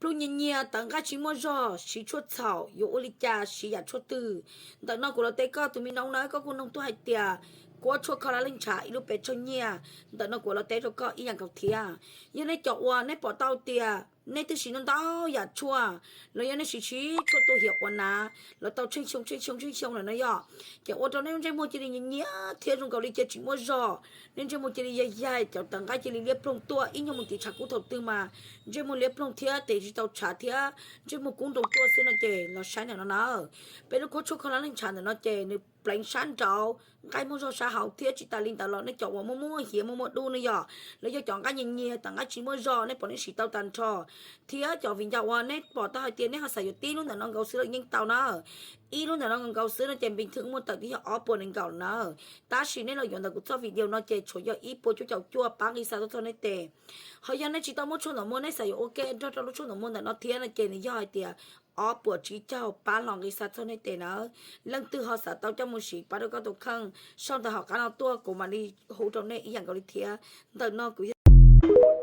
Lub nyias nyias tawv nqaij tsis muaj zog, siv tshuaj txhaum yuav ua li cas, siv yam tshuaj twg? Ntawm no kuv los teb koj tus me noob na, koj kuj noog tuaj hais tias kuab tshuaj kho lab leej ntshav ib lub pes tsawg nyiaj. Ntawm no kuv los teb rau koj ib yam nkaus thiab. Yog nej cov uas nej pom tau tias nej twb siv ntau ntau yam tshuaj, los yog nej siv siv tshuaj tua hiav quav nav los tau tsheej xyoo tsheej xyoo tsheej xyoo lawm no yog, ces ua rau nej lub ntsej muag cia li nyias nyias thiab zoo nkaus li cia tsis muaj zog, nej ntsej muag cia li yaig yaig, cov tawv nqaij cia li liab ploog tuaj ib nyuag mus tim tshav kub thaum twg mas ntsej muag liab ploog thiab tes tsis tau tshav thiab ntsej muag kub nroo tuaj xwb no ces los saib ntawm no na. Peb lub kuab tshuaj kho lab leej ntshav ntawm no ces nws pleev sab nraud, nqaij muaj zog sab hauv thiab tsis tas li ntawd los nej cov uas muaj muaj hiav muaj muaj dub ne yog, los yog cov nqaij nyias nyias tawv nqaij tsis muaj zog nej pom nej siv tau tag nrho, thiab cov viv ncaus uas nej pom tau hais tias nej ho xav yuav tib lub ntawm no nkaus xwb los yeej tau na. Ib lub ntawm no nkaus xwb no ces npis thwj muaj tawm twb yog ob puas nees nkaum na. Tab sis nej los yuav ntawm kuv txoj video no ces tshuav yog ib puas cuaj caum cuaj pab nqi xa tuaj txog nej tes. Ho yog nej tsis tau muaj tshuaj ntawm muag nej xav yuav ua ke nrog rau lub tshuaj ntawm muag ntawm no thiab no ces nws yog hais tias ob puas tsib caug pab los nqi xa txog nej tes na. Leej twg ho xav tau coj mus siv pab rau koj tus kheej sau ntawm hauv qab no tuaj kuv mam li hu rau nej ib yam nkaus li thiab. Ntawm no kuv yog